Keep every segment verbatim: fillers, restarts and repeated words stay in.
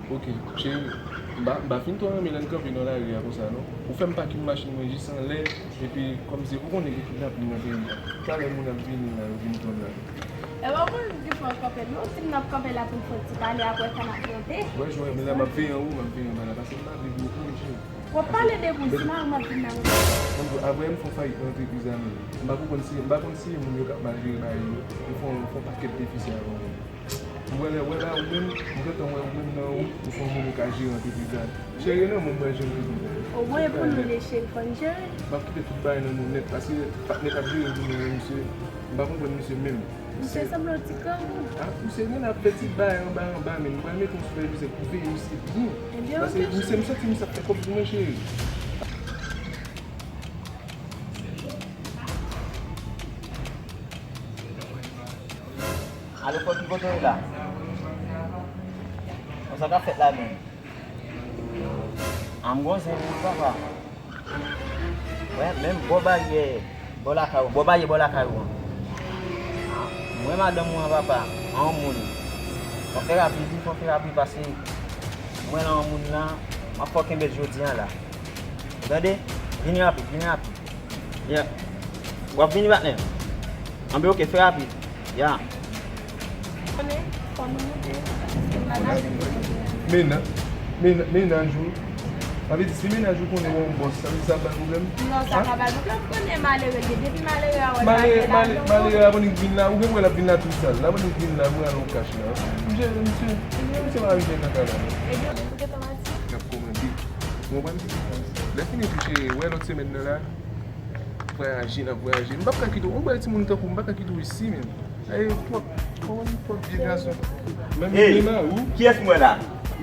Ok, cheri, m pa, m pa fin twò renmen lè n kanpe nan lari a konsa, non. Ou fè m pake machin mwen jis anlè, epi kòmsi ou konnen gen kidnaping nan peyi a. Talè moun ap vini la, yo vin pran n la. E pa moun ki fè w kanpe, non, si m ap kanpe la pou m fè ti pale, apre sa n ap monte. Wè, jwè, men la m ap veye an ou, m ap veye anba la, paske m pa vle pou okenn jèn. W ap pale de moun, si mari m ap vin la, non. Apre m fè yon fayit nan antrepriz la, men m pa konprann si, m pa konn si e moun yo k ap mal jere bagay yo, yo fè yon, fè yon pakèt defisi avan mwen. M wè lè, wè la, ou menm, m gentan wè ou menm nan ou, ou fè yon moun ou ka jere antrepriz la. Cheri, nan mwen, mwen jere antrepriz la. O mwen, e pou nou de cheri, fò n jere. M ap kite tout bagay nan nou nèt, paske patnè k ap jere pou nou an, misye, m pa konprann misye menm. Misye sanble yon ti grangou. Ah, misye gen ap fè ti bagay anba, anba, men m pral mete yon sipèvizè pou veye misye byen. Paske misye, m santi misye ap fè kòb pou mwen, cheri. Alo, Fòki, kote w ye la? Sa k ap fèt la menm? A, m gon zen pou ou, papa. Wè, menm bò baryè, bò lakay ou, bò baryè, bò lakay ou an. M wè madanm ou an, papa, a yon moun. Fò fè rapid, wi, fò fè rapid, paske m wè l a yon moun la, m ap fè w kenbe l jodi a la. Tande? Vini rapid, vini rapid. Ya. W ap vini, patnè? Anben, oke, fè rapid. Ya. Konnen, fò nou moute, paske m pa ka vini. Mennaj, mennaj, mennaj ou. Sa vle di, si mennaj ou konnen w yon bòs, sa vle di sa ap ba l pwoblèm? Non, sa pa ba l pwoblèm. Konnen malere, depi malere a wè l pa gen lajan. Malere a konn vin la, ou gen wè l ap vin la tou sal. L ap vin la, mwen al yon kach la. Misye, misye, misye pa vin nan kay la, non. Ebyen, ou gentan pati? L ap kòmande. Ou konprann? Lè fini tou, cheri, wè lòt semèn nan la. Vwayaje, n ap vwayaje. M p ap ka kite w. Yon bèl timoun tankou w, m pa ka kite w isi, men. Ay, twòp, kòman twòp vye gason. Menm Ey, men mari w. Kiyès m wè la?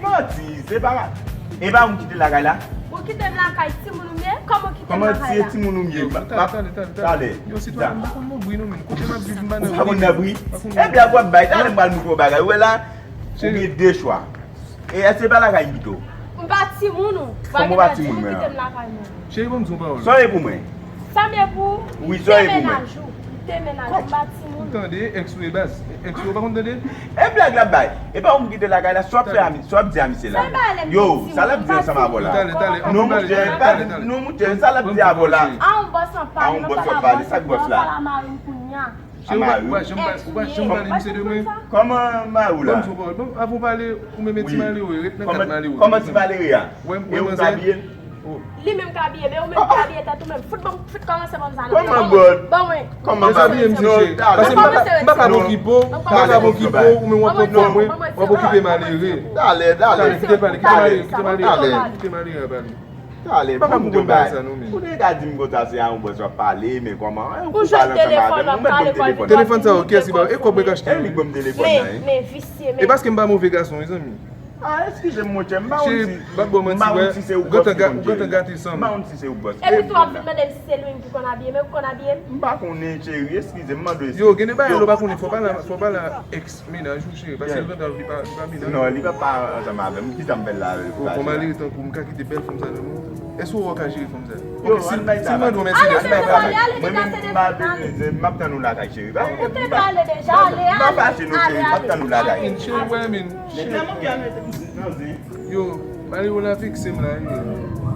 Manti, se pa, e pa ou m kite lakay la? Ou kite m lakay timoun ou m ye? Kòman ou kite m lakay la? Kòman ti timoun ou m ye? Yo, m pa, tande, tande, tande, tande. Talè. Yo, sitwayen, m pa konn nan bri non, men. Kote m ap viv, m pa nan bri. Ou pa konn nan bri? Pa konn nan bri. Ebyen, w ap bay, talè m pral montre w bagay. Ou wè la, ou gen de chwa. E èske se pa lakay m kite w? M pa timoun ou. Kòman w pa timoun mwen an? Kite m lakay mwen. Cheri, ban m di yon pawòl. Sa w ye pou mwen? Sa m ye pou ou? Wi, sa w ye pou mwen? M te mennaj ou. M te mennaj ou, m pa timoun. Ou tande, èks ou e baz. Èks ou pa konn tande? E blag l ap bay. E pa ou m kite lakay la, sa w ap fè a mi-, sa w ap di a misye la? Yo, sa l ap di ansanm avè w la? Talè, talè, non, monchè, pa, non, monchè, sa l ap di avè w la? A yon bòs w ap pale, non, pa la mari m kounye a. Cheri, ou pa, ou pa janm pale, ou pa janm pale misye de mwen. Kòman mari w la? Ban m di w yon pawòl. Bon, avan w pale, ou menm e ti malere, ret nan kad malere. Kòman ti malere a? E ou k abiye l? Li menm k abiye, men ou menm k abiye tèt ou menm. Fout ban m, fout kòmanse ban m sa non. Kòman bòd? Ban mwen. Kòman ba? Dezabiye misye, cheri. Paske m pa ka, m pa ka okipe w, m pa ka okipe w, ou menm w ap okipe mwen, w ap okipe malere. Talè, talè. Talè, kite l pale, kite malere, kite malere a pale, kite malere a pale. Talè, ban m di w yon bagay. Ou te ka di m konsa se a yon bòs w ap pale, men kòman? Ou jwenn telefòn w ap pale kòm yon telefòn sa yo, kiyès ki ba w? E kòb mwen k achte l wi. Men, men visye, men. E paske m pa move gason, mezanmi. Ah, eskize m, monchè, m pa konn si, m pa konn si se ou bòs ki konn jere. M pa konn si se ou bòs. Epi tou w ap vin mande m si se li menm ki konn abiye m, e ou konn abiye m? M pa konnen, cheri, eskize m, mande w eskize. Yo, gen de bagay lè w pa konnen, fò w pale, fò w pale a èks mennaj ou, cheri, paske l gentan di pa, li pa mennaj ou. Non, li pa, pa ansanm avè m. Kisa m fè l la? Oh, kòm malere tankou w, m ka kite bèl fanm sa nan men w? Èske w wè w ka jere fanm sa? Ok, si, si m mande w Mercedes, ou pa pale. Mwen menm, m pa bezwen, m ap tann ou lakay, cheri. Ou te pale deja, ale, ale, ale, ale. M pa fache non, cheri, m ap tann ou lakay. Cheri, wè, men. Yo, malere w la vekse m la, yo.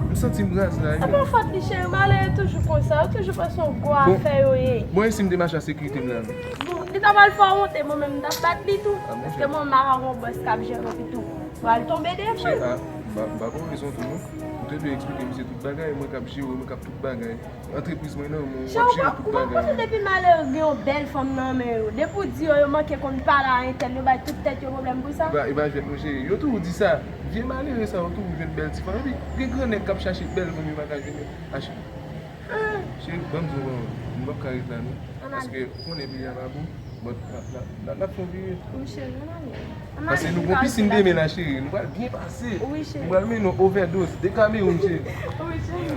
M santi m raz la, yo. E pa fòt li, cheri, malere toujou konsa, yo toujou panse se yon gwo afè yo ye. Bon, e si m te mache a sekirite m la? Bon, li ta pral fè w wonte, mwen menm m t ap bat li tou. Paske mwen menm m pa ka gon bòs k ap jere m epi tou. Pral tonbe devan. Cheri, a, m pa, m pa ba w rezon tou, non. Ou te dwe eksplike misye tout bagay, mwen k ap jere w, mwen k ap tout bagay. Antrepriz mwen nan men w, w ap jere tout bagay. Cheri, ou pa, ou pa konnen depi malere gen yon bèl fanm nan men yo. Depi w di yo, yo manke konn pale a entèl, yo bay tout tèt yo pwoblèm pou sa. E pa, e pa jwèt non, cheri. Yo toujou di sa. Vye malere sa yo toujou jwenn bèl ti fanm. Epi, gen gran nèg k ap chache bèl fanm, yo pa ka jwenn yo. Achi. Cheri, ban m di w, m p ap ka ret la, non. Paske, ou konnen peyi a pa bon. Bon, n ap, n ap, n ap, n ap fè yon vire. Wi, cheri, ann ale. Paske nou gon pisin demen la, cheri. Nou pral byen pase. Wi, cheri. Nou pral mennen yon ovèdoz. De Kamewoun, cheri. Wi, cheri.